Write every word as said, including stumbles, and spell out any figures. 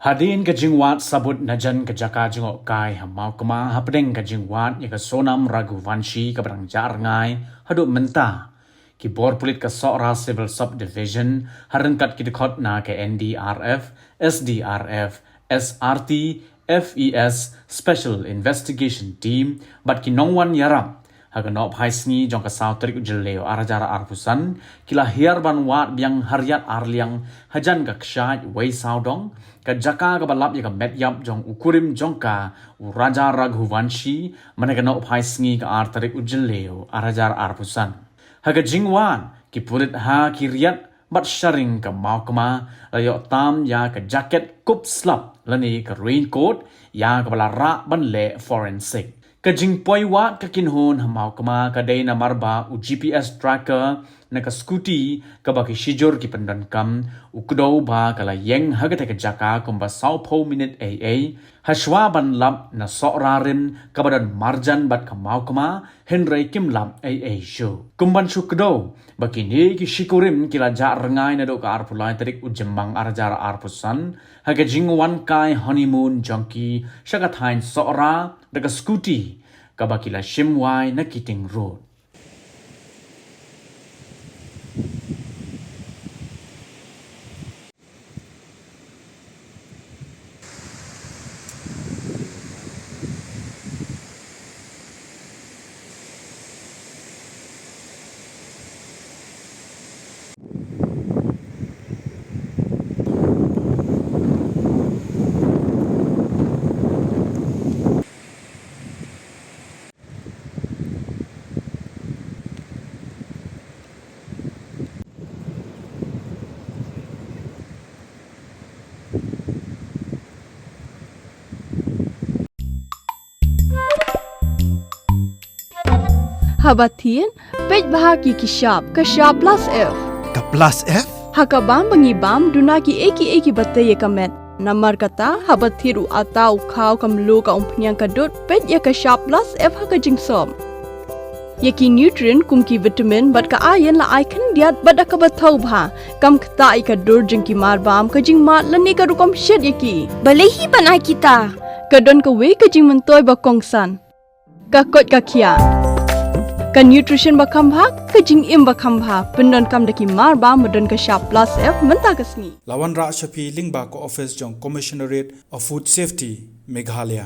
Hadien ka jingwad sabut najan ka jaka jngohkai ha Mawkma hapdeng ka jingwad ïa ka Sonam Raghuvanshi kaba dang jah rngai haduh mynta, ki bor pulit ka Sohra Civil Subdivision, ha ryngkat ki dkhot na ka N D R F, S D R F, S R T, F E S, Special Investigation Team, bad ki nongwan ïarap, ha ka nohphai sngi jong ka saw tarik u Jylliew ar hajar arphew san, ki la hiar ban wad biang ha riat ar liang hajan ka kshaid wei sawdong, ka jaka kaba lap ïa ka met ïap jong u kurim jong ka, u Raja Raghuvanshi, mynne ka nohphai sngi ka ar tarik u Jylliew ar hajar arphew san. Ha ka jingwad, ki pulit ha ki riat bad sharing ka Mawkma la ïoh tam ïa ka jaket kup slap lane ka raincoat, ïa kaba la rah ban leh forensic. Ka jingpoi wad ka kynhun ha Mawkma ka dei namar ba u G P S tracker na ka scooty kaba ki shijur ki pyndonkam, u kdew ba ka la ïeng ha katei ka jaka kumba sawphew minit eiei, hashwa ban lap na Sohra rim kaba don marjan bad ka Mawkma, hynrei kim lap eiei shuh. Kum ban shu kdew ba kine ki shi kurim ki la jah rngai naduh ka arphew lai tarik u Jymmang ar hajar arphew san, ha ka jingwan kai honeymoon jong ki sha ka thaiñ Sohra da ka scooty kaba ki la shim wai na Keating Road. Haba thied, peit bha ki ki shap, ka shap plus F. Ka plus F? Ha ka bam ba ngi bam, duna ki ei ki ei kiba tei ïa ka met. Namar kata, haba thied u atta, u khaw, ka mluh, ka umphniang, ka dud, peit ïa ka shap plus F ha ka jingsop. Ïa ki nutrient kum ki vitamin bad ka iron la ai khyndiat bad da kaba thaw bha. Kam ktah ïa ka dur jong ki marbam, ka jingmad lane ka rukom shet ïa ki. Balei hi ban ai kita? Ka don kawei ka jingmyntoi ba kongsan. Ka koit ka khiah. Ka nutrition ba kham bha, ka jingim ba kham bha. Pyndonkam da ki marbam ba don ka shap plus F mynta ka sngi. La wanrah sha phi lyngba ka office jong Commissionerate of Food Safety, Meghalaya.